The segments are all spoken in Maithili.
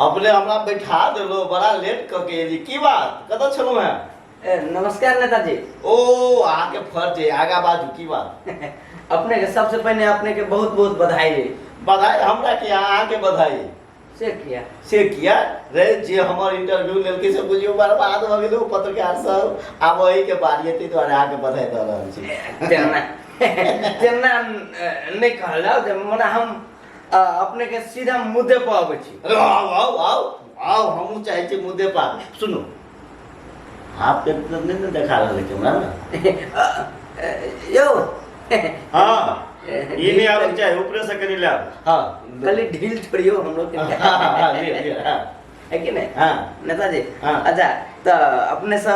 अपने हमरा बैठा देलो बड़ा लेट कऽ के एली की बात कतऽ छलहुँ हेँ ए, नमस्कार नेताजी। ओ अहाँके फर्ज है आगा बाजू की बात। अपने के सबसे पहिने अपने के बहुत बहुत बधाई है। बधाई हमरा के अहाँके बधाई। से किया? से किया रे जे हमर इंटरव्यू लेलकै से बुझियौ बर्बाद भऽ गेलै ओ पत्रकार सब आब एहिके बारी है ताहि दुआरे अहाँके बधाई दऽ रहल छी। तेना तेना नहि कहल जाउ जे मने हम अपने के सीधा मुद्दे पर अबै छी। अरे आउ आउ आउ आउ हमहूँ चाहै छी मुद्दे पर आबी। सुनू हाफ पेंट तऽ नहि ने देखा रहल है कैमरा में। यौ हाँ ई नहीं आबक चाही ऊपरे से कनि लाब। हाँ कली ढील छोड़ियो हम लोग के। हाँ हाँ हाँ लिअ लिअ हाँ है कि नहीं? हाँ नेताजी। हाँ। अच्छा तो अपने से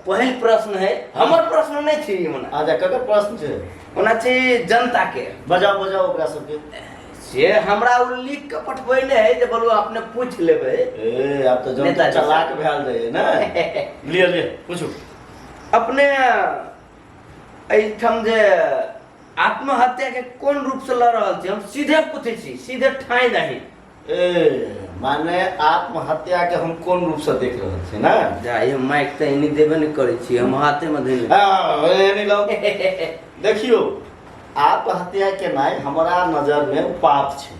पहिल प्रश्न है हमर प्रश्न नहीं छी मना। अच्छा ककर प्रश्न छै? ओना छी जनता के। बजाओ बजाओ ओकरा सबके। से हमरा उ लिख के पठबैले है जे बोलू अपने पूछ लेबै। ए आब तऽ जनता नेताजी चलाक भेल जाइए ने। लिअ लिअ पूछू। अपने एहिठाम जे आत्महत्या के कोन रूप से लऽ रहल छी हम सीधे पूछै छी सीधे ठाइ दही। ए माने आत्महत्या के हम कोन रूप से देख रहल छी ने? जा ये माइक तऽ एनी देबे नहि करै छी हम हाथे में धइले। हाँ, एनी लाउ। देखियौ आत्महत्या केनाइ हमरा नजर में पाप छै।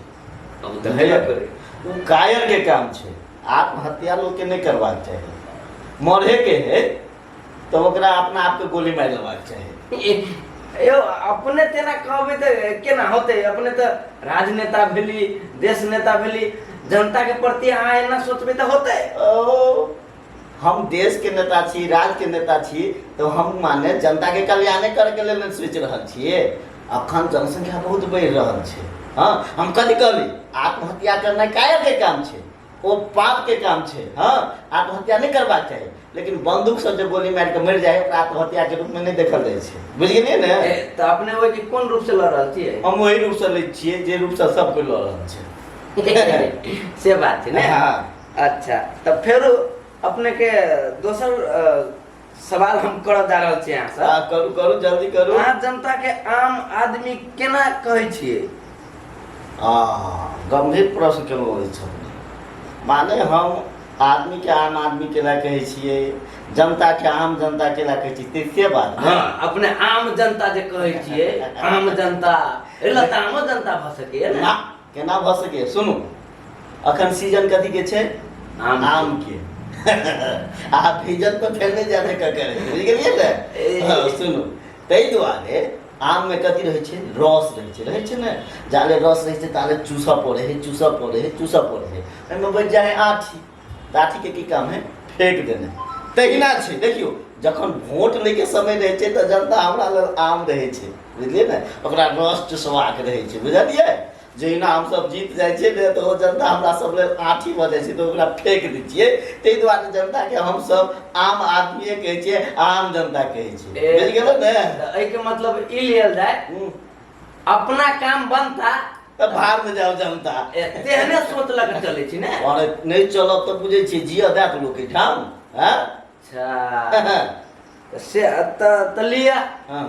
अब तऽ हेबे करै। ओ कायर के काम छै। आत्महत्या लोग के नहीं करबाक चाही। मरे के है तो ओकरा अपना आप के गोली मारि लेबाक चाही। यौ अपने तेना कहबै तऽ केना होतै? अपने तऽ राजनेता भेली देश नेता भेली जनता के प्रति अहाँ एना सोचबै तऽ होतै? ओ हम देश के नेता छी राज्य के नेता छी तो हम माने जनता के कल्याणे करे के लेल सोचि रहल छियै। अखन जनसंख्या बहुत बढ़ि रहल छै। हाँ हम कथी कहली आत्महत्या करनाइ कायर के काम छै ओ पाप के काम छै। हाँ आत्महत्या नहीं करबाक चाही लेकिन बंदूक से जे गोली मारि के मरि जाए ओकरा आत्महत्या के रूप में नहीं देखल जाइ छै। बुझि गेलियै ने? तऽ अपने ओहि के कोन रूप से लऽ रहल छियै? हम ओहि रूप से लै छियै जे रूप से सब कोइ लऽ रहल छै। से बात छै ने? हाँ। अच्छा तऽ फेर अपने के दोसर सवाल हम करऽ जा रहल छी अहाँ से। हाँ, करू करू जल्दी करू। अहाँ जनता के आम आदमी केना कहै छियै? आ गंभीर प्रश्न केलहुँ अछि अपने। माने हम आदमी के आम आदमी केना कहै छियै जनता के आम जनता केना कहै छियै से बात ने? हाँ अपने आम जनता जे कहै छियै आम जनता एहि तऽ आमो जनता भऽ सकैए ने? ना केना भऽ सकैए? सुनू अखन सीजन कथी के छै? आम। आम के। आ भीजन तऽ फेर नहि जादे ककर बुझि गेलियै ने? हाँ, सुनू ताहि दुआरे आम में कथी रहै छै? रस रहै छै। रहै छै ने? जाले रस रहै छै ताले चूसऽ पड़ै है चूसऽ पड़ै है चूसऽ पड़ै है ओहिमे बचि जाइ है आँठी। तऽ आँठी के की काम है? फेंक देने। तहिना छै देखियौ जखन वोट लैके समय रहै छै तऽ जनता हमरा लेल आम रहै छै बुझलियै ने? ओकरा रस चुसबाक रहै छै बुझलियै? जहिना हमसब जीत जाइ छियै ने तऽ ओ जनता हमरा सब लेल आँठी भऽ जाइ छै तऽ ओकरा फेंक दै छियै। ताहि दुआरे जनताके हमसब आम आदमीए कहै छियै आम जनता कहै छियै। बुझि गेलौ ने? तऽ एहिके मतलब ई लियल जाय अपना काम बनता तऽ भाड़ में जाओ जनता। तेहने सोच लऽ कऽ चलै छी ने? अरे नहि चलब तऽ बुझै छियै जियऽ देत लोक एहिठाम। हाँ? अच्छा से तऽ लिअ। हाँ।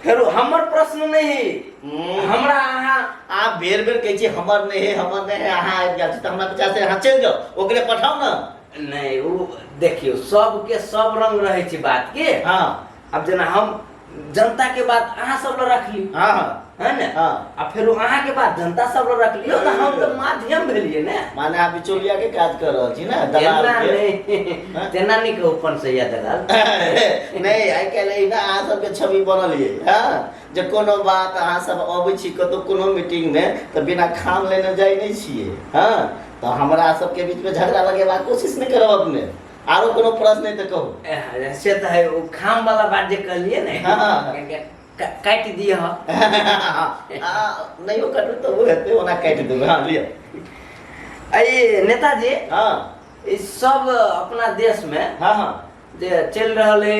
फेर हमर प्रश्न नहीं हमरा अहाँ आप बेर बेर कहै छियै हमर नहीं है हमर नहीं है अहाँ आबि गेल छी तऽ हमरा विचार से अहाँ चलि जाउ ओकरे पठाउ ने। नहीं ओ देखियौ सबके सब रंग रहै छै बात के। हाँ। आब जेना हम जनता के बात अहाँ सब लग रखली। हाँ, हाँ। है ने? हाँ। आ फेर अहाँ के बात जनता सब लग रखली तऽ हम तऽ माध्यम भेलियै ने। माने अहाँ बिचौलिया के काज कर रहल छी ने दलाल तेना के। नहीं, हाँ? तेना नहीं कहू पंसैया दलाल। नहीं आइ काल्हि एहिना अहाँ सबके छवि बनल ये। हाँ? जे कोनो बात अहाँ सब अबै छी कतौ कोनो मीटिंग में तऽ बिना खाम लेने जाइ नहि छियै। हाँ? तऽ हमरा सबके बीच में झगड़ा लगेबाक कोशिश नहि करब अपने। आरो कोनो प्रश्न है तऽ कहू। से तऽ है ओ खाम वाला बात जे कहलियै ने, हाँ। काटि दिअ। नहीं ओ कटू तऽ ओ हेतै ओना काटि देबै। हाँ लिअ। अरे नेताजी, हाँ। ई सब अपना देश में हाँ, हाँ। जे चलि रहल है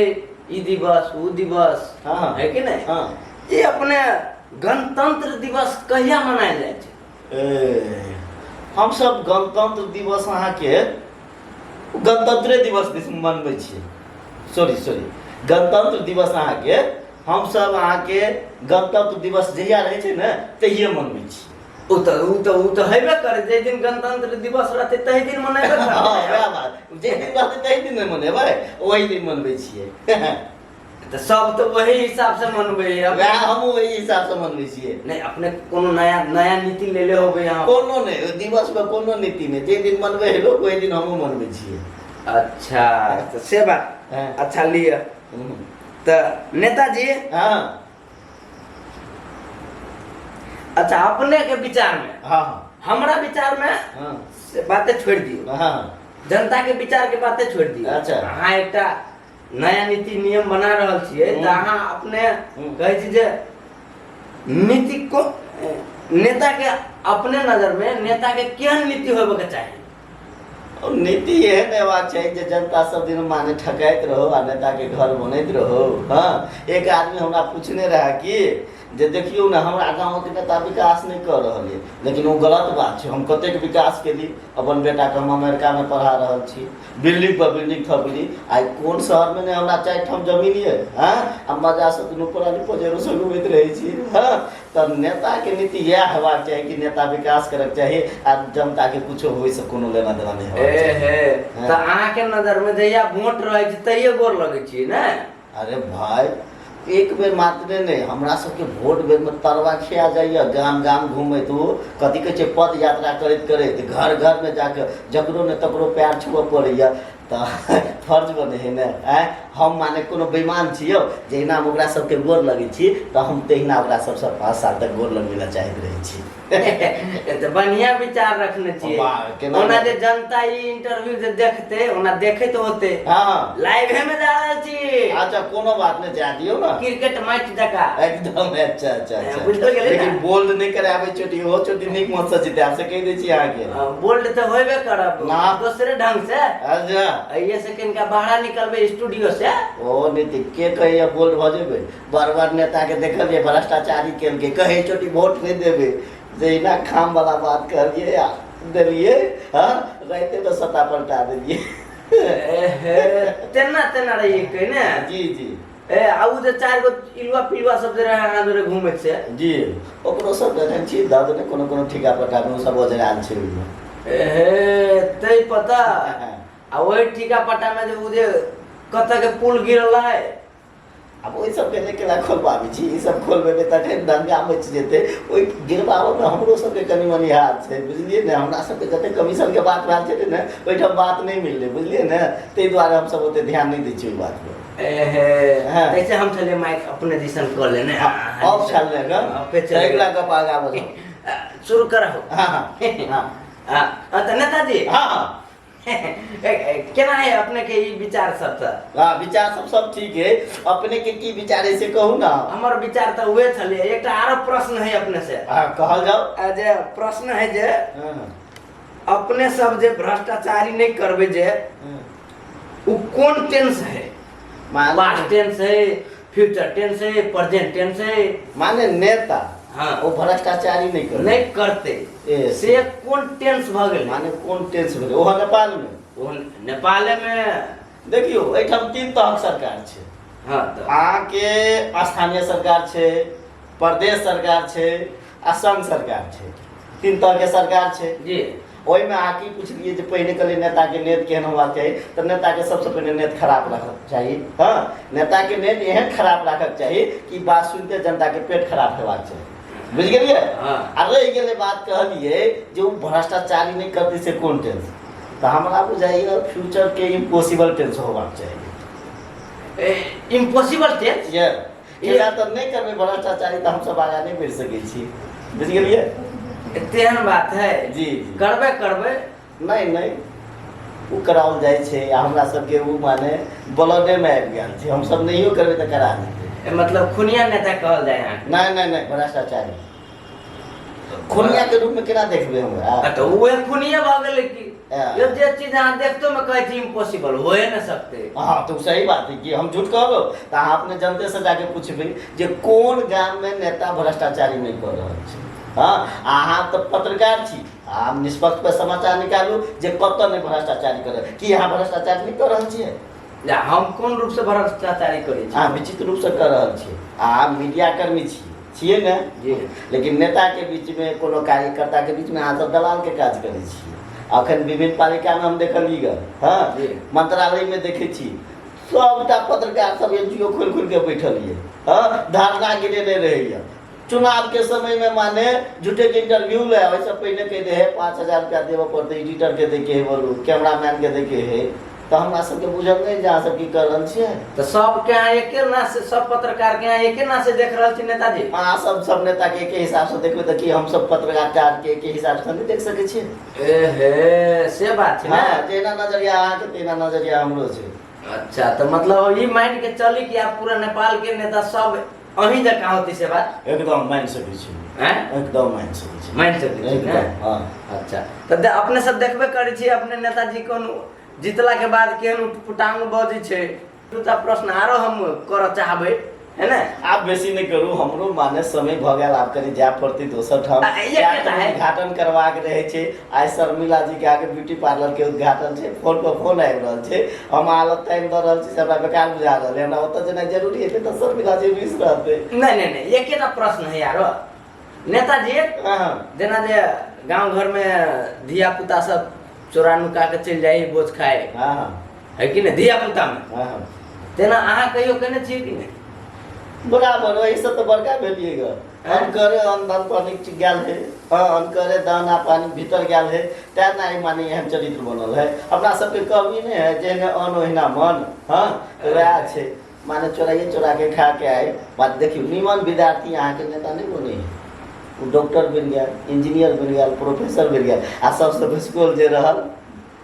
ई दिवस ओ दिवस, हाँ, हाँ। है कि नहीं? हाँ। ई अपने गणतंत्र दिवस कहिया मनायल जाइ छै? ए, हमसब गणतंत्र दिवस अहाँके गणतंत्रे दिवस दिस मनबै छियै। सॉरी सॉरी गणतंत्र दिवस अहाँके हमसब अहाँके गणतंत्र दिवस जहिया रहै छै ने तहिये मनबै छियै। ओ तऽ हेबे करे, जाहि दिन गणतंत्र दिवस रहतै ताहि दिन मनेबे हँ, करतै। वएह बात, जे दिन रहतै ताहि दिन नहि मनेबै, ओहि दिन मनबै छियै। तऽ सब तऽ वही हिसाब से मनबै है। वएह हमहूँ ओहि हिसाबसँ मनबै छियै। नहि, अपने कोनो नया नया नीति लेले होबै अहाँ? कोनो नहि, ओहि दिवसमे कोनो नीति नहि, जे दिन मनबै है लोक ओहि दिन हमहूँ मनबै छियै। अच्छा, तऽ से बात। अच्छा लिअ, तऽ नेताजी, अच्छा, अपने के विचार में, हमरा विचार में से बातें छोड़ि दियौ, जनता के विचार के बातें छोड़ि दियौ। अहाँ एकटा नया नीति नियम बना रहल छियै तऽ अहाँ अपने कहै छी जे नीति को नेता के अपने नजर में नेता के केहन नीति होबे के चाही? और नीति एहन हेबाक चाही जे जनता सब दिन माने ठकाइत रहो आ नेताके घर बनैत रहो। हँ, एक आदमी हमरा पूछने रहए कि जे देखियौ ने, हमरा गाँवके नेता विकास नहि कऽ रहल अइ, लेकिन ओ गलत बात छै। हम कतेक विकास केली, अपन बेटाके हम अमेरिकामे पढ़ा रहल छी, बिल्डिंग पर बिल्डिंग थपली, आइ कोन शहरमे नहि हमरा 4 ठाम जमीन यऽ। हँ, आ मजासँ दुनू प्राणी पजेरोसँ घुमैत रहै छी। हँ, तऽ नेताके नीति इएह हेबाक चाही कि नेता विकास करक चाही आ जनताके कुछो होइसँ कोनो लेना देना नहि हेबाक ए चाही। हे, तऽ अहाँके नजरमे जहिया वोट रहै छै तहिये गोर लगै छियै ने? अरे भाय, एक बेर मात्रे नहि, हमरा सबके वोट बेरमे तरवा खिया जाइए। गाम गाम घूमैत, ओ कथी कहै छै, पद यात्रा करैत करैत घर घरमे जाके जकरो ने तकरो पैर छुअ पड़ैए, तऽ फर्ज बनै है ने। आँय, हम माने कोनो बेईमान छी यौ? जहिना हम ओकरा सबके गोर लगै छी तऽ हम तहिना ओकरा सबसँ 5 साल तक गोर लगबै लए चाहैत रहै छी। तऽ बढ़िया विचार रखने छियै। वाह, केना? ओना जे जनता ई इंटरव्यू जे देखते, ओना देखैत होते, लाइवे में जा रहल छी। अच्छा, कोनो बात नहि, जा दियौ ने। क्रिकेट मैच जकाँ। एकदम, अच्छा अच्छा अच्छा बुझल गेलै ने? लेकिन बोल्ड नहि कराबै चोटी, ओहो चोटी नीक मत से जितायब, से कहि दै छी अहाँके। बोल्ड तऽ होबे करब। ना। दोसरे ढंग से। अइये से कनिका बाहर निकलबै स्टूडियो से। ओ नीति के कहैया बोल्ड भऽ जेबै? बड़ बड़ नेताके देखलियै भ्रष्टाचारी केलकै, कहै चोटी वोट नहि देबै, जहिना खाम वाला बात कहलियै आ देलियै, हँ, रातिमे सत्ता पलटा देलियै। एहे, तेना तेना रहियै कहै ने? जी जी। ए, आ उ जे चारि गो इलुआ पिलुआ सब जे रहै अहाँ जोरे घुमैत से? जी, ओकरो सब देखै छी दऽ देने कोनो कोनो ठिका पट्टामे, ओ सब ओझरायल छै ओहिमे। एहे, तै पता। आ ओहि ठिका पट्टामे जे उ जे कतऽ के पुल गिरल रहै? आब ओहि सबके नहि केना खोलबाबै छी? ई सब खोलबेबै तखन दंगा मचि जेतै। ओहि गिरबाबऽमे हमरो सबके कनि मनि हाथ छै, बुझलियै ने? हमरा सबके जते कमीशनके बात भेल छलै ने, ओहिठाम बात नहि मिललै, बुझलियै ने? ताहि दुआरे हमसब ओते ध्यान नहि दै छियै ओहि बात पर। एहे। तैसे हम छलियै माइक अपने दिसन कऽ लेने। ऑफ छल ने? ऑफे छलै। अगिला गप आगा बढ़ो। शुरू करहो। हँ हँ हँ तऽ नेताजी, केना है अपने के ई विचार सब तऽ? हाँ, विचार सब सब ठीक है। अपने के की विचार है से कहू ना। हमर विचार तऽ उहे छलै। एकटा आरो प्रश्न है अपने से। हाँ, कहल जाओ। आ जे प्रश्न है जे अपने सब जे भ्रष्टाचारी नहि करबै जे उ कोन टेंस है? पास्ट टेंस है, फ्यूचर टेंस है, प्रेजेंट टेंस है? माने नेता ओ भ्रष्टाचारी नहि करतै। नहि करतै। से कोन टेंस भऽ गेलै? माने कोन टेंस भेलै ओहो नेपालमे? ओ नेपालेमे। देखियौ, एहिठाम तीन तरहक सरकार छै। तऽ अहाँके स्थानीय सरकार छै, प्रदेश सरकार छै आ संघ सरकार छै। तीन तरहके सरकार छै। ओहिमे अहाँ की पुछलियै जे पहिने कहलियै नेताके नेत केहन होबाक चाही, तऽ नेताके सबसँ पहिने नेत खराब राखक चाही। हँ, नेताके नेत एहन खराब राखक चाही कि बात सुनिते जनताके पेट खराब हेबाक चाही, बुझि गेलियै? हँ। आ रहि गेलै बात, कहलियै जे ओ भ्रष्टाचारी नहि करतै से कोन टेंस, तऽ हमरा बुझाइए फ्यूचरके इम्पॉसिबल टेंस होबाक चाही। Impossible tense? ये किया तऽ नहि करबै भ्रष्टाचारी तऽ हमसब आगाँ नहि बढ़ि सकै छी, बुझि गेलियै? तेहन बात है? जी जी। करबै करबै। नहि नहि, ओ कराओल जाइ छै आ हमरा सबके ओ माने ब्लडेमे आबि गेल छै। हमसब नहियो करबै तऽ करा देतै। मतलब खुनिया नेता कहल जाय अहाँके? नहि नहि नहि, भ्रष्टाचारी। खुनियाके रूपमे केना देखबै हमरा? तऽ उहे खुनिया भऽ गेलै कि। हाँ। यौ, जे चीज अहाँ देखतो में कहै छी इम्पॉसिबल होए न सकते। हाँ, तो सही बात है कि हम झूठ कहलो तऽ अहाँ अपने जनते से जाके पूछबै जे कोन गाममे नेता भ्रष्टाचारी नहि कऽ रहल छै। हाँ, अहाँ तऽ पत्रकार छी, अहाँ निष्पक्ष पर समाचार निकालू जे कतऽ नहि भ्रष्टाचारी कर। की अहाँ भ्रष्टाचार नहि कऽ रहल छियै? जे हम कोन रूप से भ्रष्टाचारी करै छी? अहाँ विचित्र रूपसँ कऽ रहल छियै। अहाँ मीडिया कर्मी छी छियै ने? जी। लेकिन नेताके बीचमे, कोनो कार्यकर्ताके बीचमे अहाँ सब दलालके काज करै छियै। अखन विभिन्न पालिकामे हम देखलियै गऽ, हँ, जी। मंत्रालयमे देखै छी सबटा पत्रकार सब एनजीओ खोलि खोलि के बैठल ये, हँ, धारणा गिरेने रहैया। चुनावके समयमे माने झूठेके इंटरव्यू ले, ओहिसँ पहिने कहि दे है 5000 रुपया देबऽ पड़तै, एडिटरके दैके है, बोलू कैमरामैनके दैके है। तऽ हमरा सबके बुझल नहि जे अहाँ सब की कऽ रहल छियै। तऽ सबके अहाँ एके ना से, सब पत्रकार के अहाँ एके ना से देख रहल छी नेताजी? अहाँ सब सब नेताके एके हिसाबसँ देखबै तऽ की हम सब पत्रकारके एके हिसाबसँ नहि देख सकै छियै? एहे, से बात छै ने। हँ, जेना नजरिया अहाँके तेना नजरिया हमरो छै। अच्छा, तऽ मतलब ई मान के चली कि आब पूरा नेपाल के नेता सब अहीं जकाँ होती, से बात? एकदम मानि सकै छी। हैं? एकदम मानि सकै छी। मानि सकै छी ने? एकदम, हँ। अच्छा, तऽ अपने सब देखबे करै छी अपने नेताजी कोन जीतला के बाद केहन उटपुटांग बजै छै। दूटा प्रश्न आरो हम करऽ चाहबै, है ने? आब बेसी नहि करू, हमरो माने समय भऽ गेल, आब कनि जाय पड़तै दोसर ठाम। आ, एक कए है। उद्घाटन करबाक रहै छै। आइ शर्मिला जी के आगे ब्यूटी पार्लर के उद्घाटन छै, फोन पर फोन आबि रहल छै। हम हालत टाइम दऽ रहल छी से हमरा बेकार बुझा रहल है। हमरा ओतऽ जेनाइ जरूरी हेतै तऽ शर्मिला जी रुसि रहतै। नहि नहि नहि, एकेटा प्रश्न है यारो नेताजी। हँ। जेना जे गाँव घरमे धिया पुता सब चोरा नुका के चलि जाइ भोज खाय, हँ हँ है कि नहि, धिया पुतामे, हँ हँ तेना अहाँ कहियो केने छियै कि नहि? बराबर, ओहिसँ तऽ बड़का भेलियै ग। अनकरे अन्न धन पानी गेल है, हँ, अनकरे दाना पानी भीतर गेल है, तेँ ने आइ माने एहन चरित्र बनल है। अपना सबके कहबी नहि है, जेहने अन्न ओहिना मन। हँ, तऽ वएह छै, माने चोराइए चोरा के खा के आइ बात। देखियौ, निमन विद्यार्थी अहाँके नेता नहि बनै है। ओ डॉक्टर बनि गेल, इंजीनियर बनि गेल, प्रोफेसर बनि गेल, आ सबसँ भुसकोल जे रहल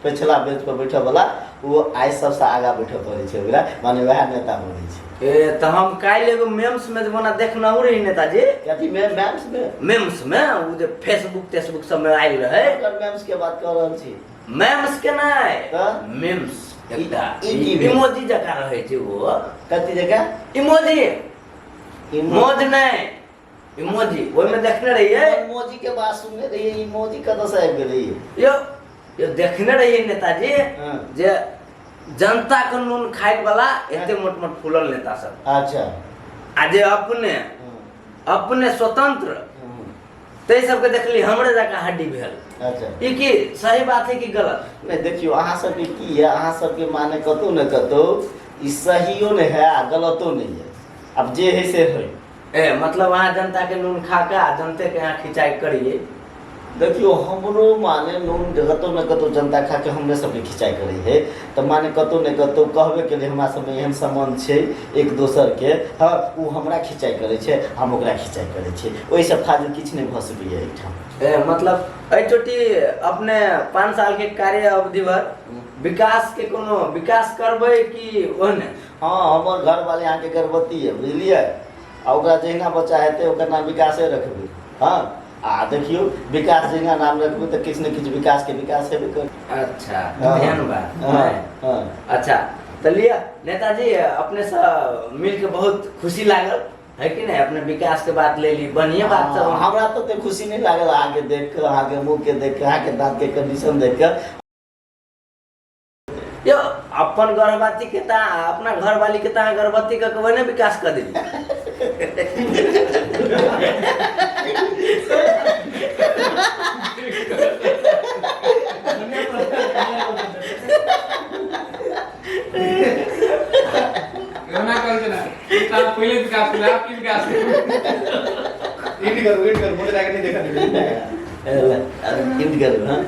पछिला बेंच पर बैठऽ वाला, ओ आइ सबसँ आगाँ बैठऽ पड़ै छै ओकरा, माने वएह नेता बनै छै। ए तऽ हम काल्हि एगो मेम्स में ओना देखनहु रही नेताजी। कथी में? मैम्स में? मेम्स में, ओ जे फेसबुक तेसबुक सब में आयल रहै। ओकर मैम्स के बात कऽ रहल छी? मेम्स के नहि, तऽ? मेम्स एकटा ई की भेल? इमोजी जकाँ रहै छै ओ। कथी जकाँ? इमोजी। मौज नहि, इमोजी, ओहिमे देखने रहियै। इमोजी के बात सुनने रहियै, इमोजी कतऽ से आबि गेलै? यौ यौ, देखने रहियै नेताजी जे जनता के नून खाय वाला एते मोट मोट फूलल नेता सब। आ जे अपने अपने स्वतंत्र ताहि सबके देखली हमरे जकाँ हड्डी भेल। ई की सही बात है कि गलत? नहि, देखियौ, अहाँ सबके की है, अहाँ सबके माने कतहु ने कतहु ई सहियो नहि है आ गलतो नहि है। आब जे है से है। ए मतलब अहाँ जनता के नून खा के आ जनते के अहाँ खिंचाई करिए। देखियौ, हमरो माने नून कतहु ने कतहु जनता खा के हमरे सबके खिंचाई करै है, तऽ माने कतहु ने कतहु कहबे केलियै, हमरा सबमे एहन सम्बन्ध छै एक दोसरके। हँ, ओ हमरा खिंचाई करै छै, हम ओकरा खिंचाई करै छियै। ओहिसँ फाजिल किछु नहि भऽ सकैए एहिठाम। ए मतलब एहि चोटी अपने 5 साल के कार्य अवधि भर विकास के कोनो विकास करबै कि ओहने? हँ, हमर घरवाली अहाँके गर्भवती यऽ, बुझलियै? आ ओकरा जहिना बच्चा हेतै ओकर नाम विकासे रखबै। हँ, आ देखियौ, विकास जहिना नाम रखबै तऽ किछु ने किछु विकासके विकास हेबे कर। अच्छा। हँ। एहन बात। हँ हँ। अच्छा, तऽ लिअ नेताजी, अपनेसँ मिलके बहुत खुशी लागल, है कि नहि? अपने विकास के बात ले ली, बढ़िया बात सब। हँ, हमरा तऽ ओते खुशी नहि लागल अहाँके देख कऽ, अहाँके मुँहके देख कऽ, अहाँके दाँतके कंडीशन देख कऽ। यौ, अपन गर्भवती के ता अपना घरवाली के ता गर्भवती के कहबै ने विकास कर देली। एना कहै छै ने, ई तऽ आब पहिले विकास केलक, आब की विकास केलक? एंड करू, एंड करू, मोटे लागे नहीं देखा इंड करू। हाँ,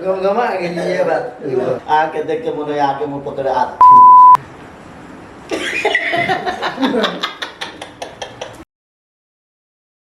गम गमा गेलियै बात। अहाँके देख के मन होइया अहाँके मुँह पकड़े हाथ।